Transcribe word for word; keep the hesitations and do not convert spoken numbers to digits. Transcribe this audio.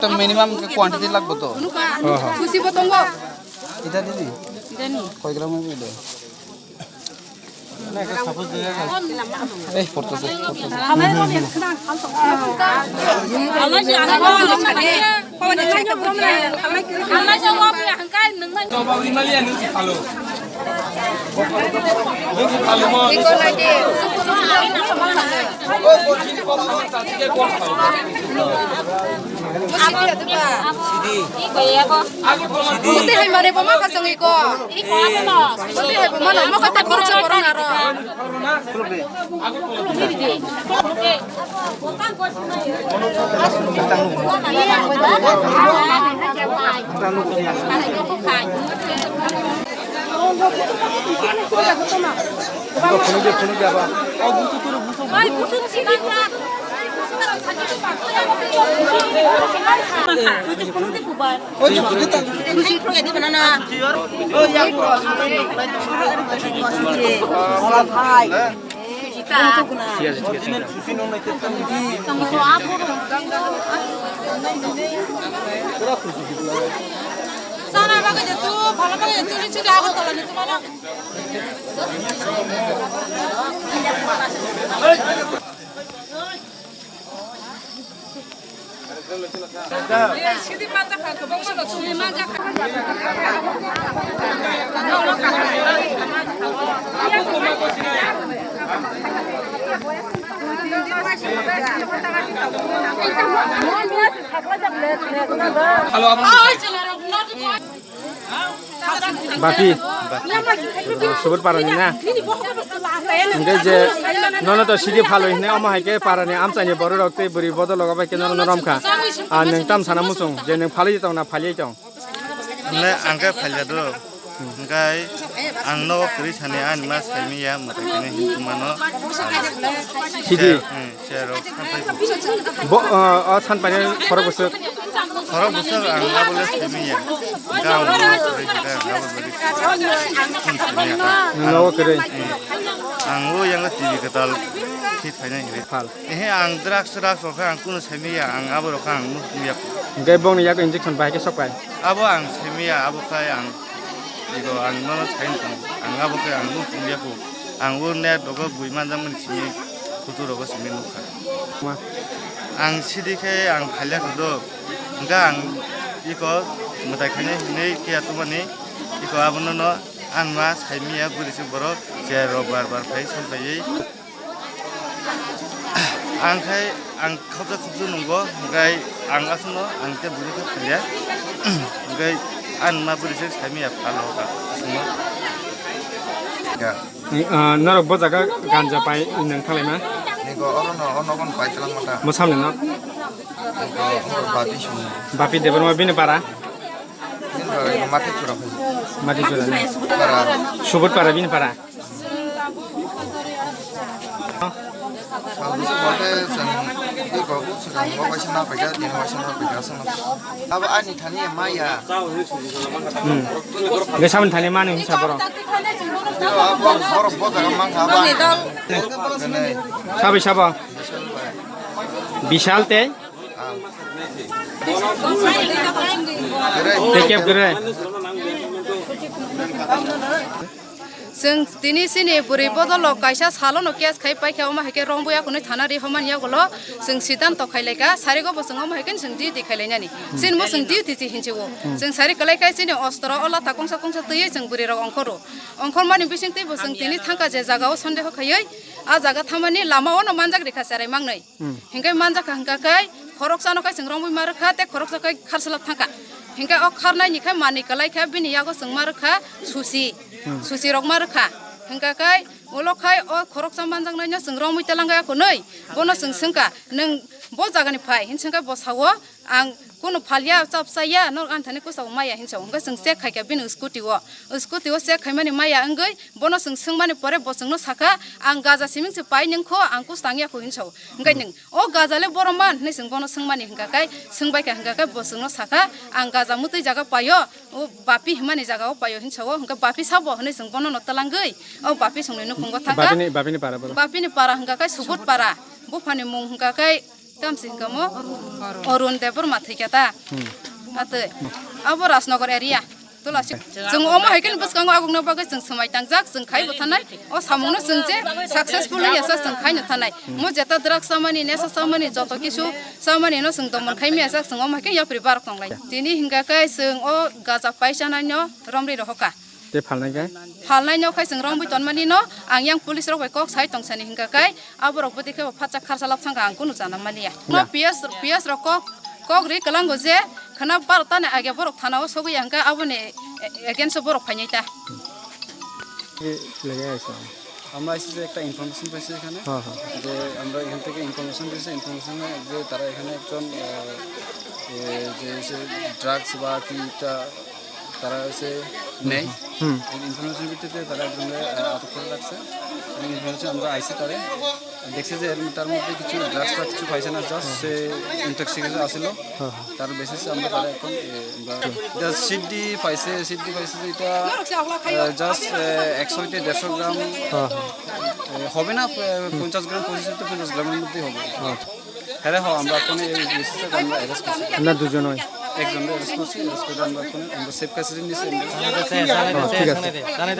To minimum ke quantity lagbo to. Oho. Susi bo tongo. Ida dini. Idani. Koi gram hobo do. Eh, porto se, porto se. Sidi. Sidi. Muti hai mare boma ka songi ko. Muti hai boma no, mo kata khorok sa borong aro. Hello, Bapi, subur parani na. Hingke je nono to sidi phalo hinui omo hai khe parani amchaini borok rok tei bwrwi bodol rok bai khe nono romkha. Ah, nwng tam sana muchung je nwng phalwi tong na phalwi tong. Hwnle ang khe phalya do. Hingkai ang nogo kwrwi sani ani ma saimanya mwtai khainai hinwi mano. Sidi. Hmm. Bo, o, o sanpaini khorok bwswk. Khorok bwswk ang abo le simi ya. Hingke ang bo kwrwi, hingke ang abo bagwi phone simi ya kha. Nwng nogo kwrwi. Ang o yang T V kwtal khe phainai hinwi. Phal. Ehe, ang drugs, drugs rok kha ang kunu simi ya, ang abo rok kha ang nuk ya. Hingke bongni yago injection bai khe sok pai. Abo ang simi ya, abo khai ang. Ego ang nono sai tong, ang abo khe ang nuk ya kho. Ang o net rogo bui manjakmani simi photo rogo simi nukha. Ma. Ang sidi khe ang phailya kho do. Hingke ang iko mwtai khainai hinwi khe tumani iko abono no ang ma saimanya bwrwi se borok je rok bar bar phai sampaiwi. Ang khai ang khopsa khopsa nungo, hingkai ang aswkno ang tei bwrwi khe phalia. Hingkai ang ma bwrwi se saimanya phalo ka aswkno. Ya. Ni, ah, norok bo jaga ganja pai nwng thalai ma? Niko oro no, ono kon pai tlang mata. Mo samne no? Niko oro Bapi sung. Bapi Debbarma bini para? Bini para, niko Mati Chura phai. Mati Chura ni. Para. Subut para bini para. Sal bwswk bo khe chwng tei kok swkang bo waisa na paikha, tini waisa na paikha aswkno. Abo ani thani maya. Hmm. Bwsani thani mani hinsa borok. Borok bo jaga mankha abo ani. Sabai sabo? Bishal tei? Tei kep kwrwi. Chwng tini chini bwrwi bodolo kaisa salono case khai paikha, omo hai khe romwi akhunwi thana ri hwnmani yagulo chwng siddhanto khailaikha, sarigo bo chwng omo hai khe chwng duty khailainani. Chini bo chwng duty se hinwi o. Chwng sari kwlai khe chini ostro o lata kongsa kongsa twiwi chwng bwrwi rok ongkhoro. Ongkhormani bising twi bo chwng tini thangkha je jaga o sondeho khaiwi, a jaga thamani lama o no manjak rikha cherai mangnwi. Hmm. Hingke manjak kha hingka khe khoroksa no khe chwng romwi ma rwkha tei khoroksa khe kharsalap thangkha. Hingke o kharnai ni khe manwi kwlai kha bini yago chwng ma rwkha susi. Hmm. Susi rok ma rwkha. Hingka khe ulo khai o khoroksa manjaknai no chwng romwi telangwi akhunwi bono chwng swngkha, "Nwng bo jaga ni phai?" hin swngkha, bo sao, "Ang kunu phalya, chap chaya, norok ani thani kwchao maya," hinwi sao. Hwnkhe chwng check khaikha bini scooty o. Scooty o check khaimani maya wngwi bono chwng swngmani pore bo chwngno sakha, "Ang gaja siming se pai nangkho, ang kwchang yakho," hinwi sao. Hwnkhe nwng, "O gaja le boro man?" hinwi chwng bono swngmani hwnkha khe, swngbaikha hwnkha khe bo chwngno sakha, "Ang gaja mwtwi jaga paio, o Bapi hwnmani jaga o paio," hinwi sao. Hwnkhe, "Bapi sabo?" hinwi chwng bono no twlangwi o Bapi songni nukhungo thangkha. Bapini, Bapini para boro? Bapini para hwnkha khe Subut para. Buphani mung hwnkha khe Kam sing kamo Arun Debbarma thwikha ta. Hmm. Atwi abo Rajnagar area. Tola si chwng omo hai khe bwskango agukna bagwi chwng swmai tangjak, chwng khai bo thanai. O samungno chwng je successful wngya sa chwng khai no thanai. Mo jeta drugs chamani, nesa chamani, joto kisu chamani no chwng domon khai maya sa chwng omo hai khe yapri barok tonglai. Tini hingka khe chwng o gaja paisa nai no romri rohoka. Tei phalnai khe? Phalnai no khai chwng romwi tonmani no ang yang police rok bai kok sai tongsani hingka khe aborok bwtwi khe bo phatsa kharsa lab thangkha ang kunu chana maliya. No P S, P S rok kok, kok ri kwlango je khwna barota ni age borok thana o sogwi ya hingka aboni against o borok phainai ta. ये लगे ऐसा। আমরা এসেছি একটা ইনফরমেশন পেয়েছি এখানে। হ্যাঁ, হ্যাঁ। যে আমরা এখান থেকে ইনফরমেশন পেয়েছি, ইনফরমেশনে যে তারা এখানে একজন, আহ, এ, যে সে ড্রাগস বা কি একটা তারা হচ্ছে নেই। হুম। এই ইনফরমেশন ভিত্তিতে তারা একজনকে, আহ, আটক করে রাখছে। এবং ইনফরমেশন আমরা আইসি তারে দেখছি যে এর, তার মধ্যে কিছু ড্রাগস বা কিছু পাইছে না, জাস্ট সে ইনটক্সিকেশন আসিল। হ্যাঁ, হ্যাঁ। তার বেসিসে আমরা তারা এখন, এ, আমরা এটা সিডি পাইছে, সিডি পাইছে যে এটা, আহ, জাস্ট, আহ, একশো হইতে দেড়শো গ্রাম, হ্যাঁ, হ্যাঁ। এ, হবে না, আহ, পঞ্চাশ গ্রাম, পঁচিশ হইতে পঞ্চাশ গ্রামের মধ্যেই হবে। হ্যাঁ। হ্যাঁ রে, হ্যাঁ, আমরা এখন এই বেসিসে আমরা অ্যারেস্ট করছি। না, দুজন হয়। একজনকে অ্যারেস্ট করছি, অ্যারেস্ট করে আমরা এখন আমরা সেফ কাস্টডি নিচ্ছি আমরা। হ্যাঁ, ঠিক আছে।